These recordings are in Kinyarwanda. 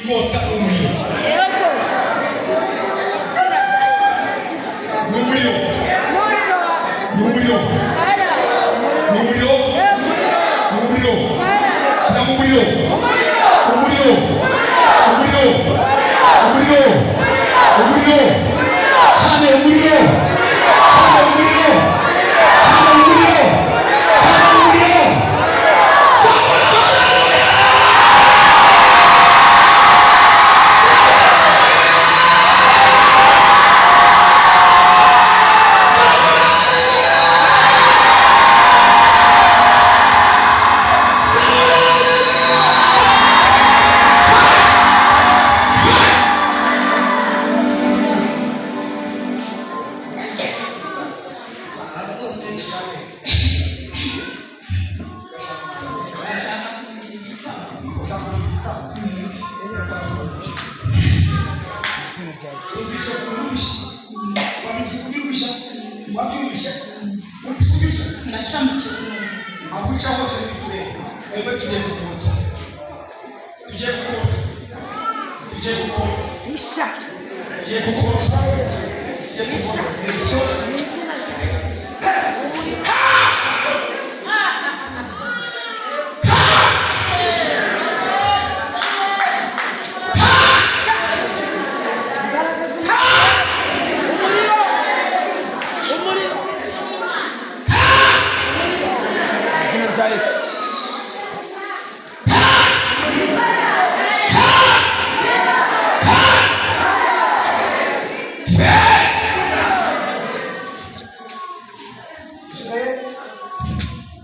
Inkota n'umuriro. Yego. Ni umuriro. Umuriro. Ni umuriro. Fire. Ni umuriro. Yego. Ni umuriro. Fire. Shyiramo umuriro. Umuriro. Umuriro. Umuriro. Umuriro. Umuriro. Cyane umuriro. Cyane umuriro. Cyane umuriro. Cyane umuriro. Aho uca hose ntitureba. Ego, tugiye kukotsa, tugiye kukotsa, tugiye kukotsa, tugiye kukotsa, tugiye kukotsa direkisiyo.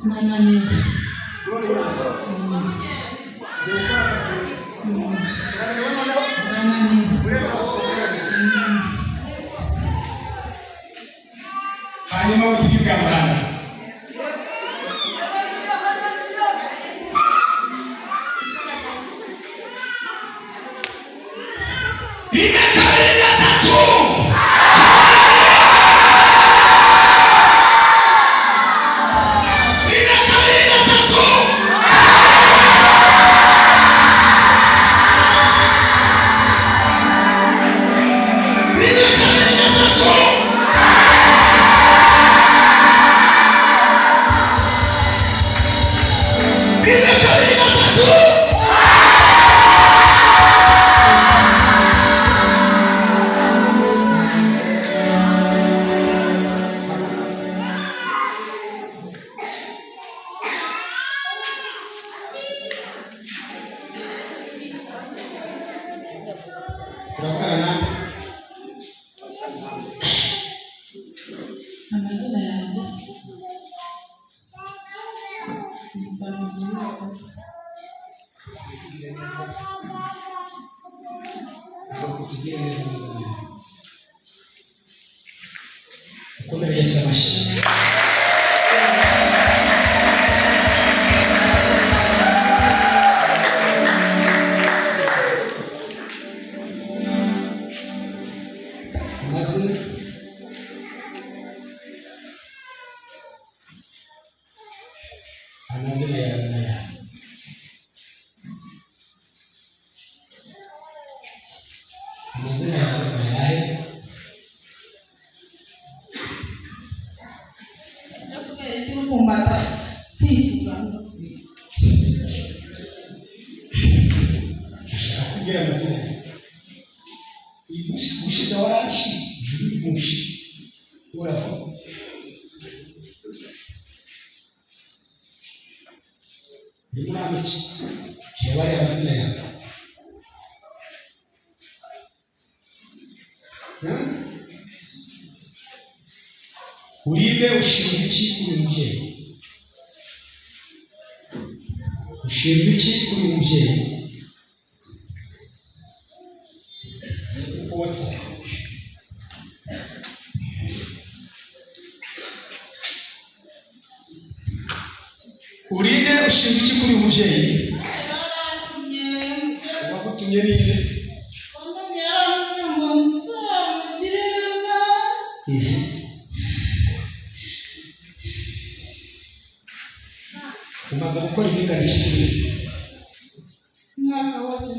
Ndananiwe. Ndananiwe. Hanyuma tubikazana. Rimwe, kabiri, gatatu. Rimwe, kabiri, gatatu. Rimwe, kabiri, gatatu. Rimwe, kabiri, gatatu. Turavugana nande? Amazina yanjye ni Pamela. Ntabwo tubwire neza amazina yawe. Ukomere Yesu amashyi. Amazina? Amazina yawe ni ayahe? Amazina yawe ni ayahe? Kubera icyo kumbata kwivuga. Ashaka kubwira amazina yawe. Uyu munsi ushize warashize, uyu munsi uravuga. Urimo uramiki reba ariya amazina yawe. Hmm? Urinde, ushinzwe iki kuri uyu mubyeyi? Ushinzwe iki kuri uyu mubyeyi? Kotsa. Urinde, ushinzwe iki kuri uyu mubyeyi? Yarantumye. Uwagutumye ninde? Wantumye yarantumye ngo nzamugirire nabi. Umaze gukora ibingana iki kuri we? Umwaka wose.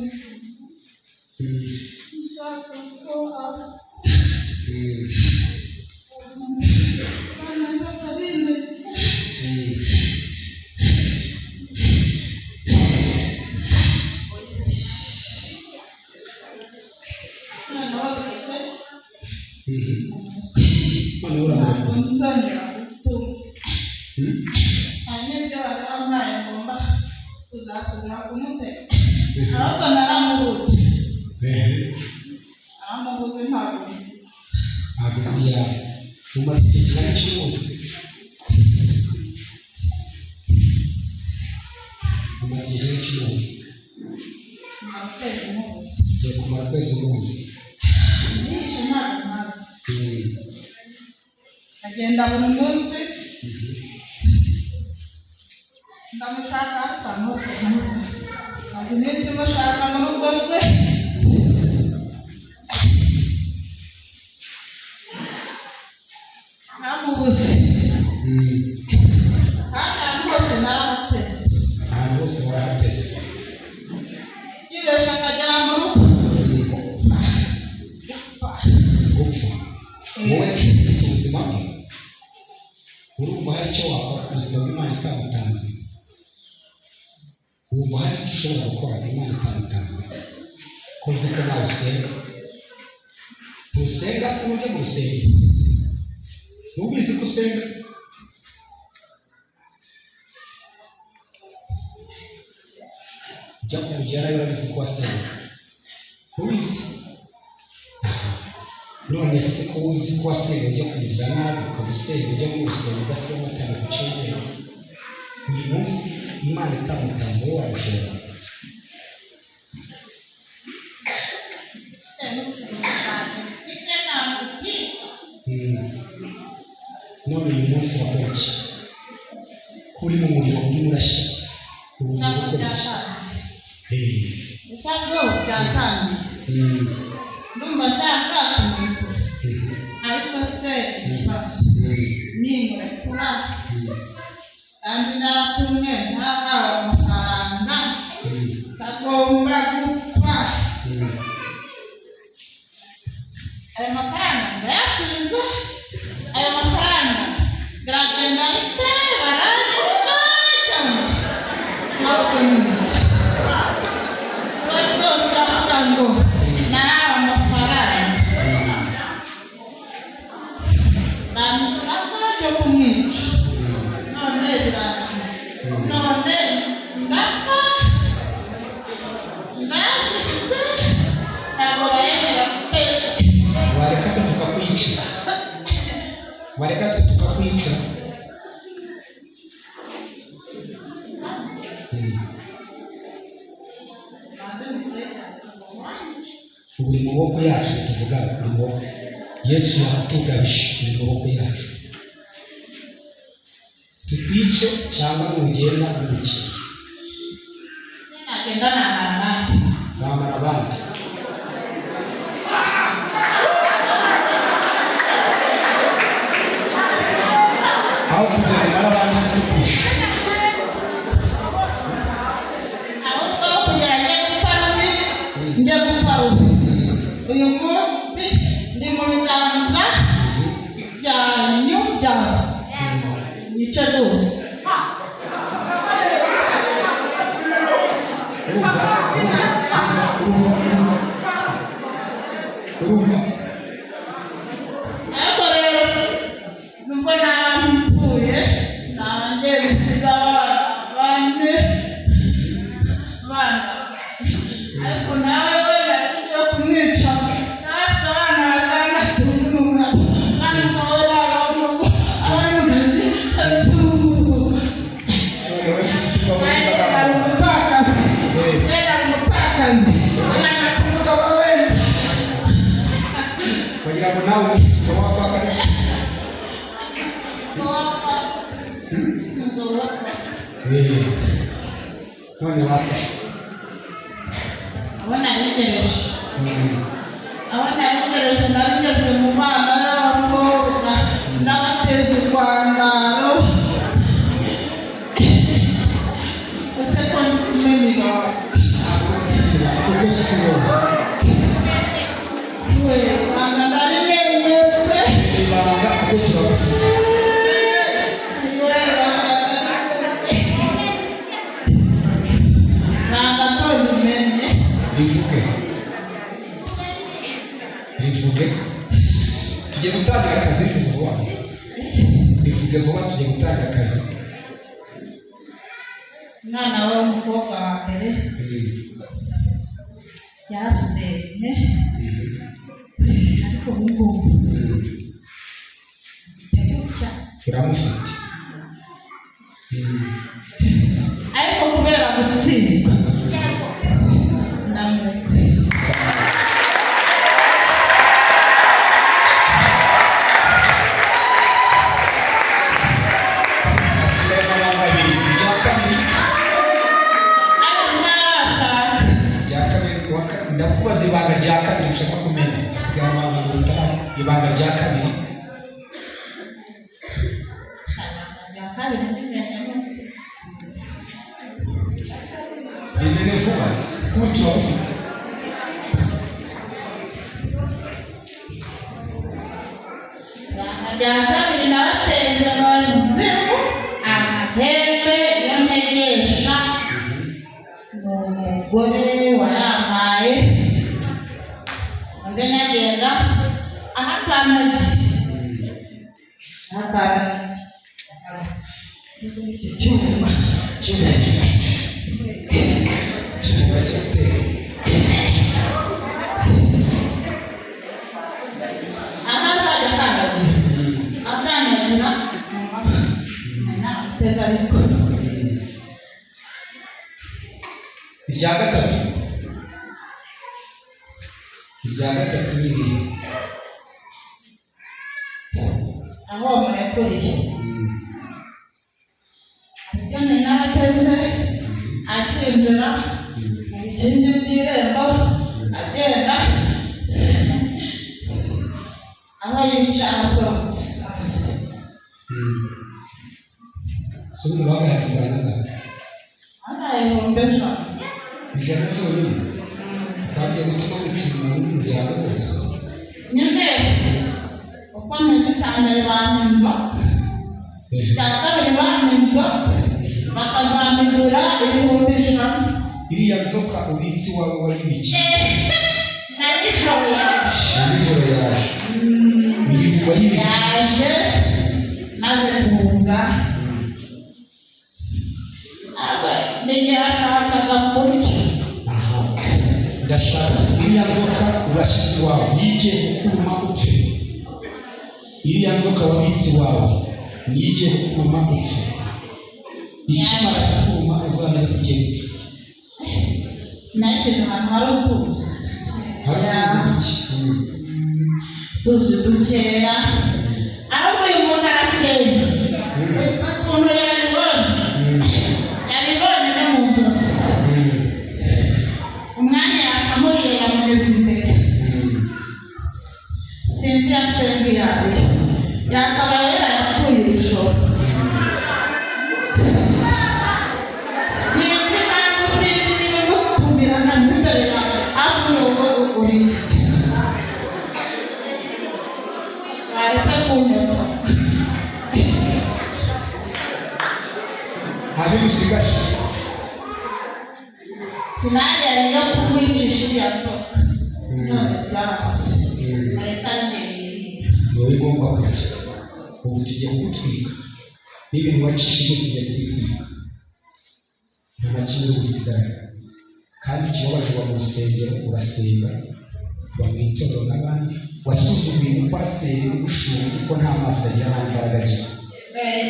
Nshaka ko aba abana bakabimenya. Noneho bifite Noneho ntabwo uramurekura. nzongera gutuma. Hari n'ibyo batampaye ngomba kuzasubira kumutera, ahubwo naramubuze. Naramubuze, ntabwo nzi. Ntabwo uzi yawe umaze igihe kingana iki wose? Umaze igihe kingana iki wose? Nta kwezi mubuze. Ugiye kumara ukwezi umuzi? Nishe, ntabwo ntazi. Agenda buri munsi, ndamushaka ariko ahantu hose nkamubura. Maze iminsi mushaka mu rugo rwe. Ntamubuze, kandi ahantu hose narahateze. Ahantu hose warahateze? Yibesha akagera mu rugo, gupfa. Gupfa wowe se ufite ubuzima bwe, urumva hari icyo wakora ubuzima bw'Imana itabutanze? Wumva hari icyo ushobora gukora Imana itabutanze? Ko uzi ko nawe usenga, ntusenga se? Ujya mu rusengero, ntubizi ko usenga? Ujya kumugerayo, urabizi ko wasenga, ntubizi? Aha. None se ko uzi ko wasenga, ujya kumugirira nabi, ukaba usenga, ujya mu rusengero udasiba amatara ku cyumweru, uyu munsi Imana itamutanze wowe wabishobora? Bitewe n'ubushobozi bwanjye mfite namubwira. None uyu munsi wakora iki? Ko uri mu muriro, urimo urashya ubu, ugiye Ishago gukora iki? byatangiye. Eh. Ishago byatangiye. Ndumva nshaka kumurekura, ariko se ikibazo, nimurekura kandi naratumwe ntahawe amafaranga, kagomba gupfa, ayo mafaranga ndayasubiza? Ayo mafaranga biragenda bite? Baranyica cyangwa ikibazo ni iki? Ikibazo kiravuga ngo nahawe amafaranga, bamwicako cyo kumwica, none birangiye, none ndapfa, ndayasubiza, ntabwo bayemera pe. Wareka se tukakwica? Wareka twe tukakwica? Ubu uri mu maboko yacu, tuvuga uri mu maboko Yesu yatugabije, uri mu maboko yacu, tukwice cyangwa nugenda umukire? Nagenda namara abandi. Bamara abandi. Aho kugira ngo umare abandi si tukwishe? Ahubwo kugira njye gupfa rubi, njye gupfa rubi. Uyu munsi ndi mu biganza byanyu, byawe, nice rwose. Urumva, urumva, urumva, urumva, urumva? Ariko rero nubwo naba mpfuye, naba ngiye gusiga abana bane bana, ariko nawe we nari ngiye kumwica, nawe afite abana batandatu n'umugabo, kandi nawe yaba abanyukazi abizungu. None wowe ufite Ari umupfakazi, yari umupfakazi, yanga ku mugabo we. Kugira ngo nawe ukaba wapfa? Umugabo wapfa, umugabo wapfa. None wafashe. Abo naregereje, abo naregereje, narigeze mu bana b'abakobwa, ndabateza urwangaro. Ese ko kumena ibanga? Kuko si wowe. We, ibanga ndarimenye pe. Ibanga kuko turagufite. We, ibanga ndarimenye. Ibanga ko rimenye. Rivuge, rivuge, tugiye gutangira akazi. Rivuge vuba, rivuge vuba, tugiye gutangira akazi. Umwana we w'umukobwa wa mbere yarasenye, ariko ubu ngubu gutya. Uramufite. Ariko kubera gutsindwa ndamureka. Hasigaye amabanga abiri. Irya kabiri. Ariko ntarashaka. Irya kabiri, ndakubaza ibanga rya kabiri ushaka kumenya. Hasigaye amabanga abiri ibanga rya kabiri. Rya kabiri ndimenye. Rimene vuba kuko turagufite. Ibanga rya kabiri, nabateze abazimu amahembe yo ntegesha. Ni umugore wayampaye, undi nyagenda ahakandagiye, ahakandagiye icyuma. Cyuma, cyuma cy'uteye. Aha nzajya akandagira, akandagira namuteze ariko. Irya gatatu, irya gatatu ni irihe? Aho murekuriye, ibyo ni n'abateze akinjira mu bikingi by'irembo, agenda aho yicara asohotse. Si ubu babaye amafaranga angahe? Hano 100,000. 100 byonyine kagiye gutuma wicira umuntu n'umuryango wose. Nyine uko meze, icya mbere bampa inzu, icya kabiri bampa inzu bakazamigura 100,000. Iriya nzoka ubitse iwawe wayibikiye? Na nijoro yaje. Na nijoro yaje? Wayibikiye? Yaje maze kuza, ntabwo ntibyashakaga kurya. Aha ndashaka iriya nzoka urashyize iwawe nigiye kukuruma upfe. Iriya nzoka wabitse iwawe nigiye kukuruma upfe. Ikimara kukuruma uzamenye ko ugiye gupfa. Nayishyize ahantu hari utuzi. Hari utuzi duke. Utuzi dukeya. Ahubwo uyu muntu arasenga. Ukuntu yabibonye, yabibonye no mu nzozi. Umwanya yakamuriye yamugeze imbere. Sinzi yasenga iyo ariyo, yakabaye yarayapfuye iri joro. Sinzi impamvu, sinzi niba ngutumira nkazi imbere yawe, ahubwo ni wowe uri igiti waretse kunyotsa. Nta bindi usigaje? Finali yari iyo kumwicisha iriya nzoka, none byaranze, reka ndebe. Ni wowe ugomba kurya. Ubu tugiye kugutwika n'ibintu wacishije tugiye kubitwika, nta na kimwe gusigara. Kandi ikibabaje, uba mu rusengero, urasenga, uba mu itorero n'abandi, wasuzuguye umupasiteri ugushinzwe ko nta maso agira, nta mbaraga agira.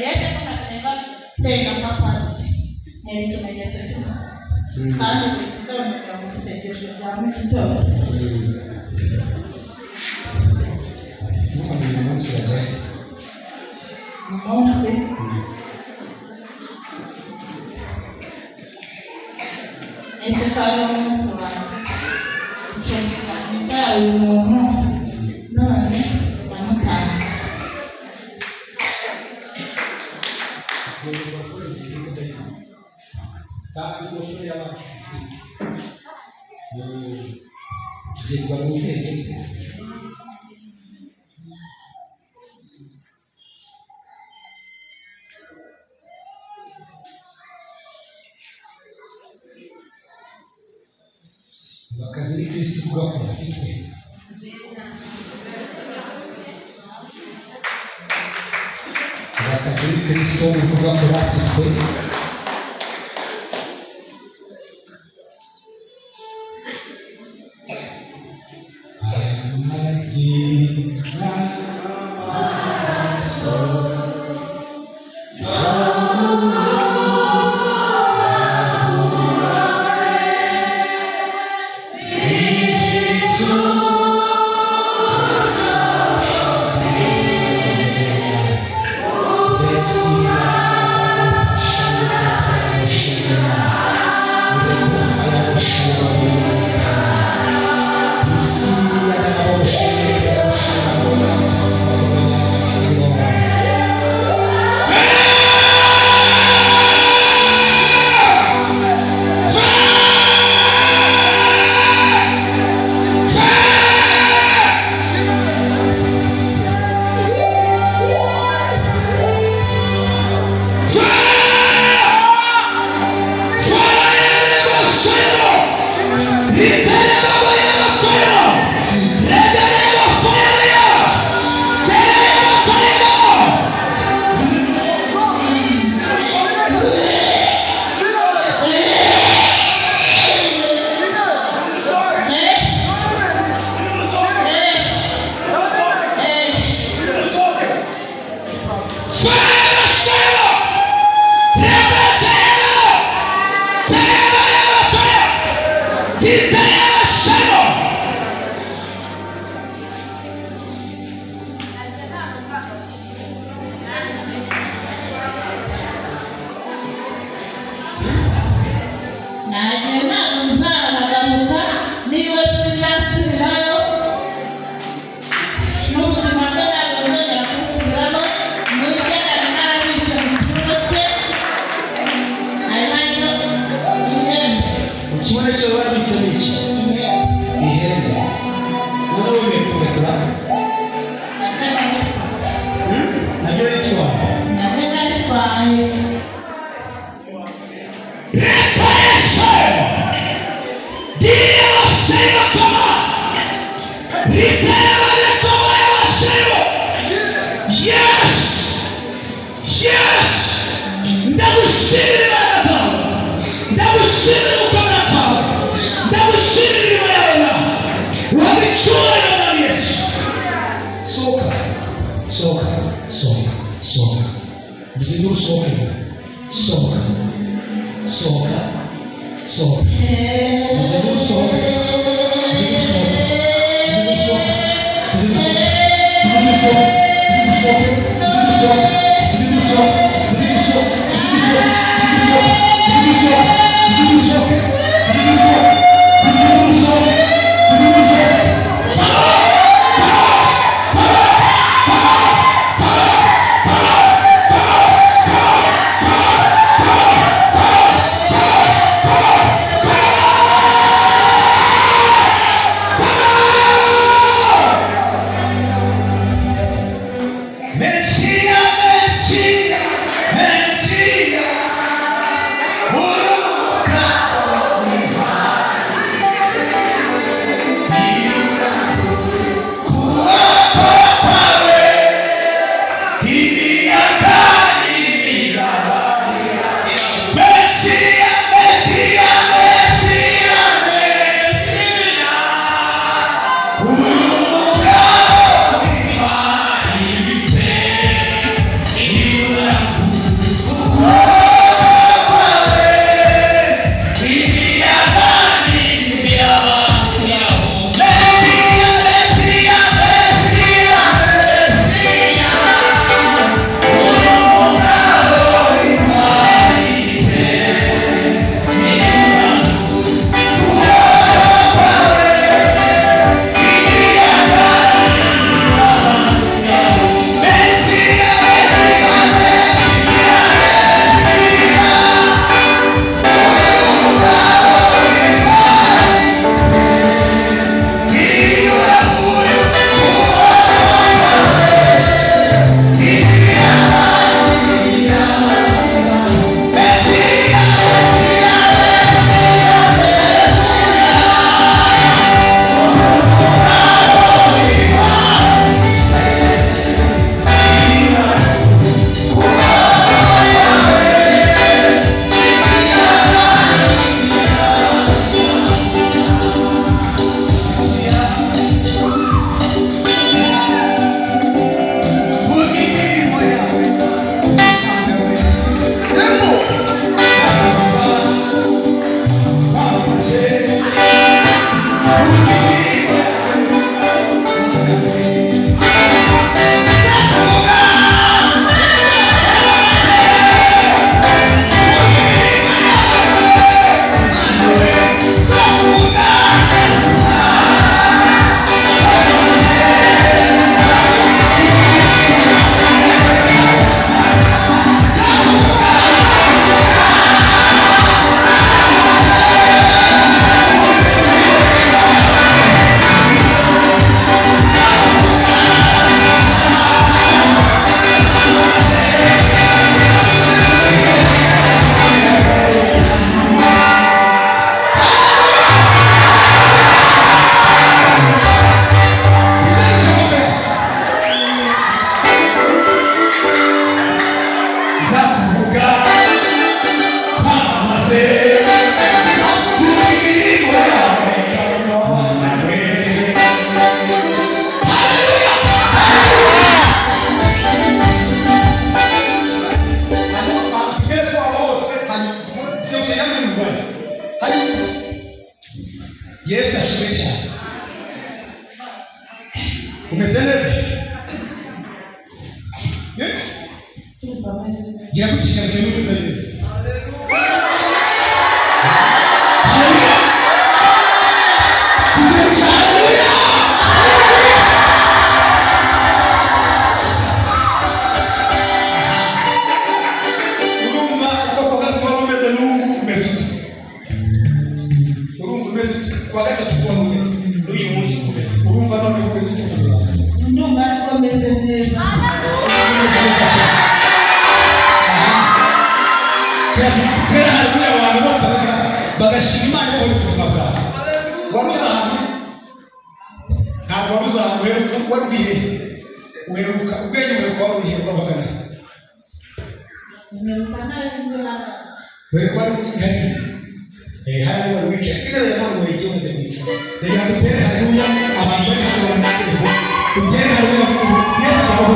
Ese ko ntasenga, nsenga nka padiri, ntera ikimenyetso cy'umusaraba, kandi buri gitondo njya mu isengesho rya mu gitondo. None uyu munsi bajya he? Mu munsi ese ko ari wo munsi wanjye icumbi nitaye uyu muntu, none ndamutanze. Tugiye kugarura ubwenge bwe. Akazi ni Kristo kugakora, si twe. Akazi ni Kristo kugakora, si twe. Amazina amaraso Nanjye ntabwo nzahagaruka, niba sinzasubirayo n'ubuzima bwe ntabwo nzongera kubusubiramo. Nibyo nari narabitse mu kibuno cye, hari harimo ihembe. Mu kibuno cye barabitsemo iki? Ihembe. Ihembe. Noneho wemeye kurekura? Nabyo naritwaye. Nabyo ritwaye. Nabyo naritwaye. Ndagushimira imbaraga zawe, ndagushimira gukomera kwawe, ndagushimira imirimo yawe nawe wabicyubahiro, Mwami Yesu. Sohoka, sohoka, sohoka, sohoka. Muzindure, usohoke, sohoka, sohoka, sohoka. Muzindure, usohoke. Muzindure, usohoke. Muzindure, usohoke. Muzindure, usohoke. Muzindure, usohoke. Muzindure, usohoke. Muzindure, usohoke. Muzindure, usohoke. Muzindure, usohoke. Muzindure, usohoke. Muzindure, usohoke. Muzindure, usohoke. Muzindure, usohoke. Messiah. Nzakuvuga kwamamaze mvuga imirimo yawe Mana we. Hanyuma tugere kwa bose, hanyuma byose nyamwirwaye. Hanyuma Yesu ashimwe cyane. Umeze neza? Eh? Gira gushyiga umeze neza. Haleluya. Tugira gushyiga haleluya. Urumva ubwoko bwa wari umeze n'ubu umeze ute? Urumva umeze ute? Kuwa gatatu uko wari umeze n'uyu munsi uko umeze. Urumva noneho umeze ute mu mubiri wawe? Ndumva ariko meze neza. Umeze neza cyane. Aha. Turashaka gutera haleluya abantu bose bagashima Imana ibohoye ubuzima bwawe. Wari uzi ahantu? Ntabwo wari uzi ahantu uheruka, wari uri hehe? Uheruka, ubwenge buheruka wari uri hehe urabagana? Mperuka nari ndi hano. Uheruka wari uri hehe? Eh, hano wari wicaye. Intebe ya none wayigiye wajya kwicara. Reka dutere haleluya abantu bari hano banezerwe. Dutere haleluya Yesu abaho.